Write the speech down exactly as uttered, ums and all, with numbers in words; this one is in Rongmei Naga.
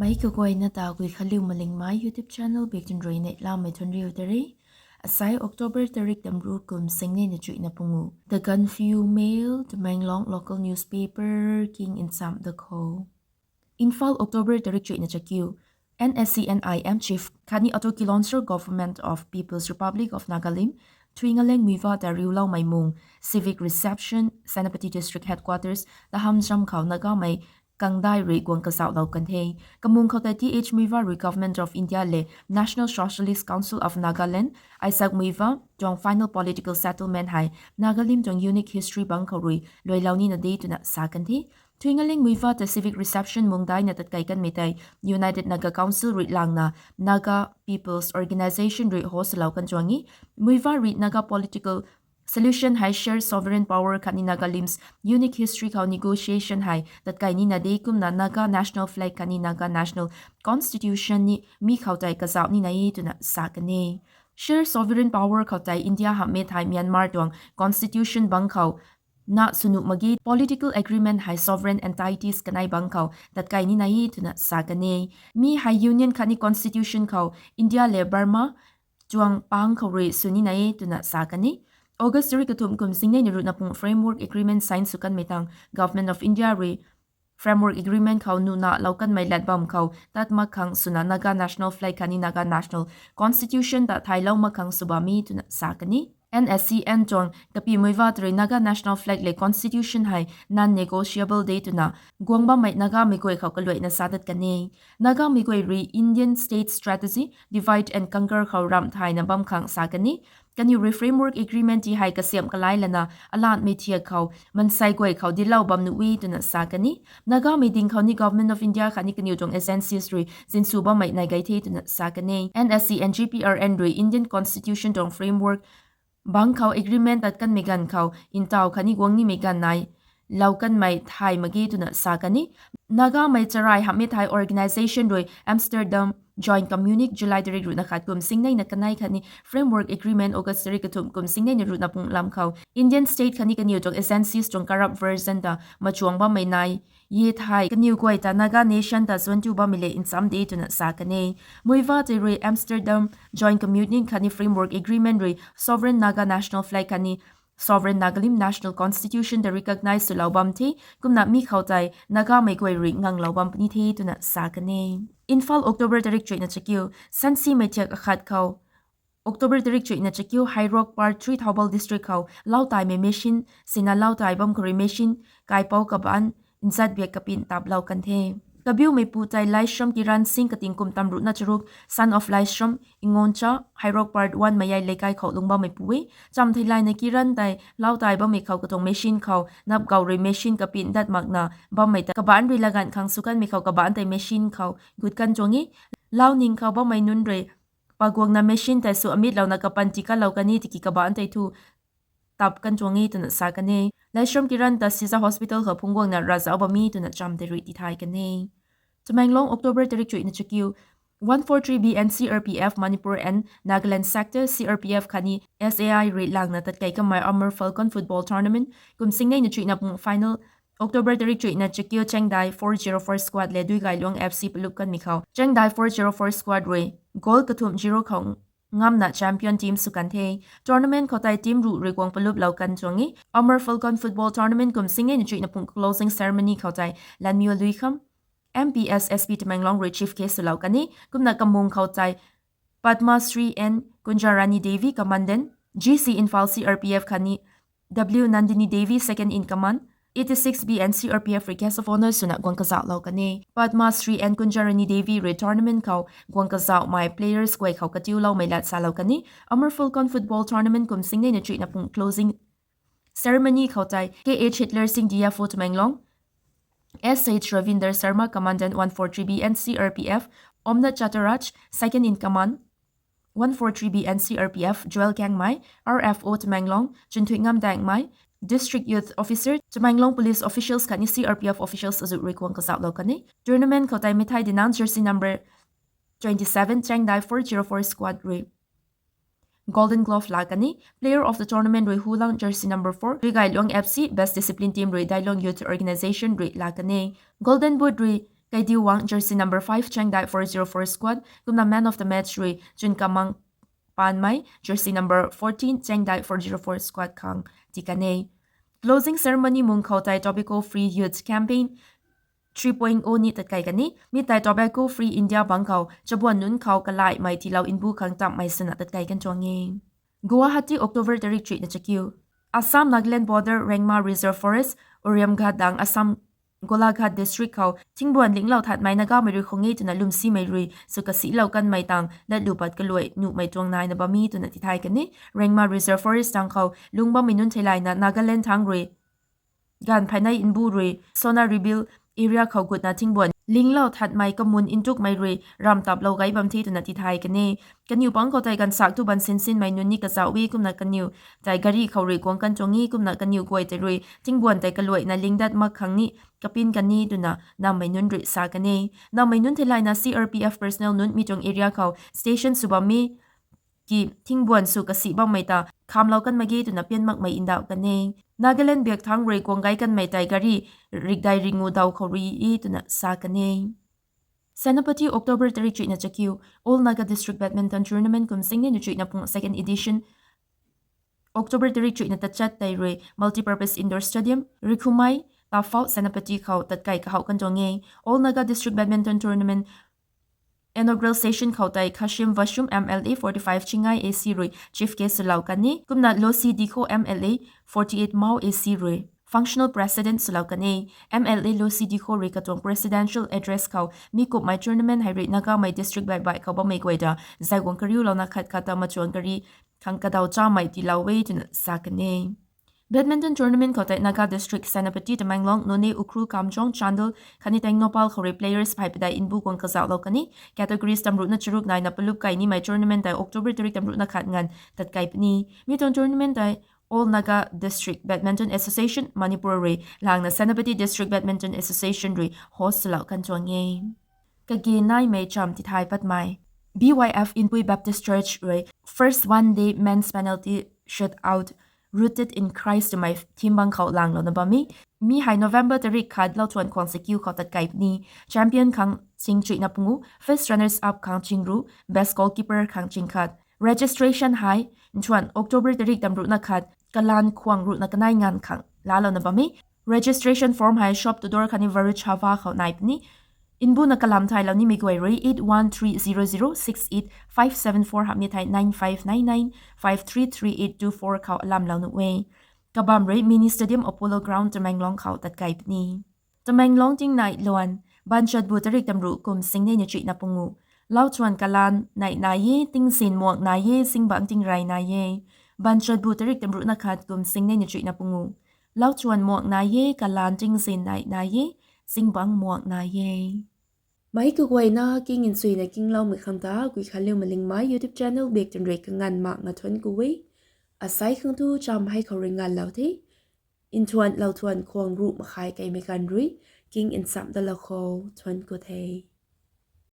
Mei kaguayna ta Guikhanliu Malingmei YouTube channel bikdun rui neihlamei thuanriu ta re. Asai October tarik tamru kum singnei na chuihna pungu. The Gaanphiu Mail, Tamenglong local newspaper king nsam da kho. Imphal, October tarik chuihna chakiu. N S C N I M chief khatni Ato Kilonser, Government of People's Republic of Nagalim, Thuingaleng Muivah ta riuloumei mung civic reception, Senapati District Headquarters, Tahamjam khou Nagamei kangdai rui guang kazauhlou kan the. Kamung khou tei Th Muivah rui Government of India le National Socialist Council of Nagaland, Isaac Muivah tuang final political settlement hei Nagalim tuang unique history bangc khou rui luailou nina de twna sa kan the. Thuingaleng Muivah ta civic reception mungdaina tatkai kanmei tei United Naga Council rui langna Naga People's Organisation rui host lou kan tuang e. Muivah rui Naga political solution hei shared sovereign power khatni Nagalim's unique history khou negotiation hei tatkai nina de kumna Naga national flag khatni Naga national constitution ni mi khou tei kazauh nina e twna sa kan e. Shared sovereign power khou tei India hamhmei thei Myanmar tuang constitution bangc khou na swnuh mak ge political agreement hei sovereign entities kanei bangc khou tatkai nina e twna sa kan e. Mi hei union khatni constitution khou India le Burma tuang pang khou rui sw nina e twna sa kan e. August tarik kathumh kum singnei na ruhna pung framework agreement sign sw kanmei tang Government of India rui framework agreement khou nuhna lou kanmei lat bam khou tat mak khang swna Naga national flag khatni Naga national constitution ta thaylou mak khang sw bam e twna sa kan e. N S C N tuang Kapi Muivah ta rui Naga national flag le constitution hei non-negotiable de twna guang bammei Nagamei guay khou kaluaina sa dat kan e. Nagamei guay rui Indian state strategy, divide and conquer khou ramh thayna bam khang sa kan e. Kaniw rui framework agreement ti hei kasiamh kalai lana alatmei thiak khou mansei guay khou dilou bam nuh e twna sa kan e. Nagamei ding khou ni Government of India khatni kaniw tuang agencies rui zinsw bammei nai gay the twna sa kan e. N S C N G P R N rui Indian constitution tuang framework bangc khou agreement tat kanmei ganv khou ntaw khatni guang nimei ganv nai lou kanmei thay mak ge twna sa kan e. Nagamei charai hamhmei thei organisation rui Amsterdam Joint Communique July tarik ruhna khat kum singnei na kanei khatni framework agreement August tarik kathumh kum singnei na ruhna pung lam khou Indian state khatni kaniw tuang agencies tuang corrupt version ta machuang bammei nai e thei kaniw guay ta Naga nation ta zuantu bammei le ncham de twna sa kan e. Muivah tei rui Amsterdam Joint Communique khatni framework agreement rui sovereign Naga national flag khatni sovereign Nagalim national constitution ta recognize swlou bam the, kumna mi khou tei Nagamei guay rui nganglou bam puni the twna sa kan e. Imphal, October tarik chuihna chakiu. Sansimei thiak akhat khou October tarik chuihna chakiu, Hairok Part three Thoubal District khou lau taimei machine sina lau tai bam khou rui machine kaipouc kabaanc nzat biak kapin taplou kan the. Kabiumeipu tei Laishram Kiran Singh kating kum tamruhna charuk, son of Laishram Ingoncha, Hairok Part one Mayai Leikai khou lungc bammeipu e. Chamv theilayna Kiran tei lau tai bammei khou katuang machine khou napgau rui machine kapin dat makna bammei ta kabaanc rui laganv khang sw kanmei khou kabaanc tei machine khou gut kan tuang e. Lau ning khou bammei nunc rui paguangna machine tei sw amitlouna kapan ti kalou kan e tiki kabaanc tei thu tap kan tuang e twna sa kan e. Laishram Kiran ta Shija Hospital khou phungc guangna ravzauc bam e twna chamv tei rui tithay kan e. Tamenglong, October tarik chuihna chakiu. One four three B N C R P F Manipur and Nagaland Sector C R P F khatni S A I rui langna tatkei kamei Amur Falcon Football Tournament kum singnei na chuihna pung final October tarik chuihna chakiu Chengdai four zero four squad le Duigailuang F C palup kanmei khou Chengdai four zero four squad rui goal kathumh zero khou ngamna champion team sw kan the. Tournament khou tei team ruh rui guang paluplou kan tuang e. Amur Falcon Football Tournament kum singnei na chuihna pung closing ceremony khou tei Lanmiu Luikham, M P S S P Tamenglong rui chief guest swlou kan e. Kumna kamung khou tei Padma Shri N Kunjarani Devi, Commandant, G C Imphal C R P F khatni W Nandini Devi, Second in Command, eighty-six B N C R P F rui guest of honour swna guang kazauhlou kan e. Padma Shri N Kunjarani Devi rui tournament khou guang kazauhmei players guay khou katiuloumei lat salou kan e. Amur Falcon Football Tournament kum singnei na chuihna pung closing ceremony khou tei K H Hitler Singh, D F O Tamenglong, S H Ravinder Sharma, Commandant one four three B N C R P F, Omnath Chaturaj, Second in Command, one four three B N C R P F, Joel Kangmei, R F O Tamenglong, Chunthuingam Daengmei, District Youth Officer, Tamenglong Police officials khatni C R P F officials azuh rui guang kazauhlou kan e. Tournament khou tei mithai dinang jersey number twenty-seven Chengdai four zero four squad rui Golden Glove la kan e. Player of the Tournament rui Hulang, jersey number four, Duigailuang F C, Best Discipline Team rui Dailong Youth Organisation rui la kan e. Golden Boot rui Kaidiu Wang, jersey number five, Chengdai four zero four squad, kumna man of the match rui Chunkamang Panmei, jersey number fourteen, Chengdai four zero four squad khang tii kan e. Closing ceremony mung khou tei Tobacco Free Youth Campaign three point oh ni tatkai kan e. Mi tei Tobacco Free India bang khou chabuan nunc khou kalaimei tiilou mbu khang tammei swna tatkai kan tuang e. Guwahati, October tarik chuihna chakiu. Assam Nagaland border Rengma Reserve Forest, Uriamghat dang Assam Golaghat district khou thingbuan linglou thatmei Nagamei rui khang e twna lwmsimei rui sw kasilou kanmei tang latlu pat kaluai nuhmei tuang naina bam e twna tithay kan e. Rengma Reserve Forest tang khou lungc bammei nunc theilayna Nagaland thangc rui gaanv pheynei mbu rui Sona Rebuild area khou gutna thingbuan linglou thatmei kamun ntukmei rui ramv taplou gay bam the twna tithay kan e. Kaniw pang khou tei ganvsaekc thu baan sinsinmei nunc ni kazauh e, kumna kaniw tei gari khou rui guang kan tuang e, kumna kaniw guay tei rui thingbuan tei kaluaina lingdat mak khang ni kapin kan e twna nammei nunc rui sa kan e. Nammei nunc theilayna C R P F personnel nunc mi tuang area khou station sw bammei ki thingbuan sw kasi bammei ta khamlou kan mak ge twna pian makmei ndauh kan e. Nagaland biak thangc rui guang gay kanmei tei gari rikdai ringu daw khou rui e twna sa kan e. Senapati, October tarik chuihna chakiu. All Naga District Badminton Tournament kum singnei na chuihna pung second edition October tarik chuihna tachat tei rui Multipurpose Indoor Stadium, Rikhumai, Tafao, Senapati khou tatkai kahouh kan tuang e. All Naga District Badminton Tournament inaugural session khou tei Khashim Vashum M L A forty-five Chingai A C rui chief guest swlou kan e. Kumna Losi Dikho M L A forty-eight Mao A C rui functional president swlou kan e. M L A Losi Dikho rui katuang presidential address khou mi kumhmei tournament hei rui Nagamei district baih baih khou bammei guay ta zaiguang kariulouna khat khat ta machuang kari khang kadaw chamei tiilou e twna sa kan e. Badminton tournament khou tei Naga district Senapati, Tamenglong, Noney, Ukhrul, Kamjong, Chandel khatni Tengnoupal khou rui players phey padeih mbu guang kazauhlou kan e. Categories tamruhna charuk naina palup kai nimei tournament tei October tarik tamruhna khat nganv tatkai puni. Mi tuang tournament tei All Naga District Badminton Association, Manipur rui langna Senapati District Badminton Association rui host swlou kan tuang e. Kage naimei cham tithay patmei. B Y F Inpui Baptist Church rui First One Day Men's Penalty Shootout, Rooted in Christ twmei theme bang khou langlouna bam e. Mi hei November tarik khat louthuan khwang sakiu khou tatkai puni. Champion khang ching chuihna pungu, first runners up khang ching ru, best goalkeeper khang ching khat. Registration hei nthuan October tarik tamruhna khat kalan khwang ruhna kanei nganv khang laalouna bam e. Registration form hei Shop to Door khatni Varuch Hava khou nai puni. Mbuna kalam thaylou nimei guay rui eight one three zero zero six eight five seven four hamhmei thei nine five nine nine five three three eight two four khou alamlou nuh e. Kabam rui Mini Stadium, Apollo Ground, Tamenglong khou tatkai puni. Tamenglong tingnai luan, Banchatbu tarik tamruh kum singnei na chuihna pungu. Louthuan kalan nai nai e, tingzin muak nai e, zingbangc tingrey nai e. Banchatbu tarik tamruhna khat kum singnei na chuihna pungu. Louthuan muak nai e, kalan tingzin nai nai e, zingbangc muak nai e. Meic kaguayna king nchuina kingloumei khang ta Guikhanliu Malingmei YouTube channel bak twn rui kanganv mak nga thuanc ku e. Asei khang thu cham hei khou rui nganvlou the. Nthuan louthuan khwang ruh makhai keimei ganv rui king nchamh dalou kho, thuanc ku the.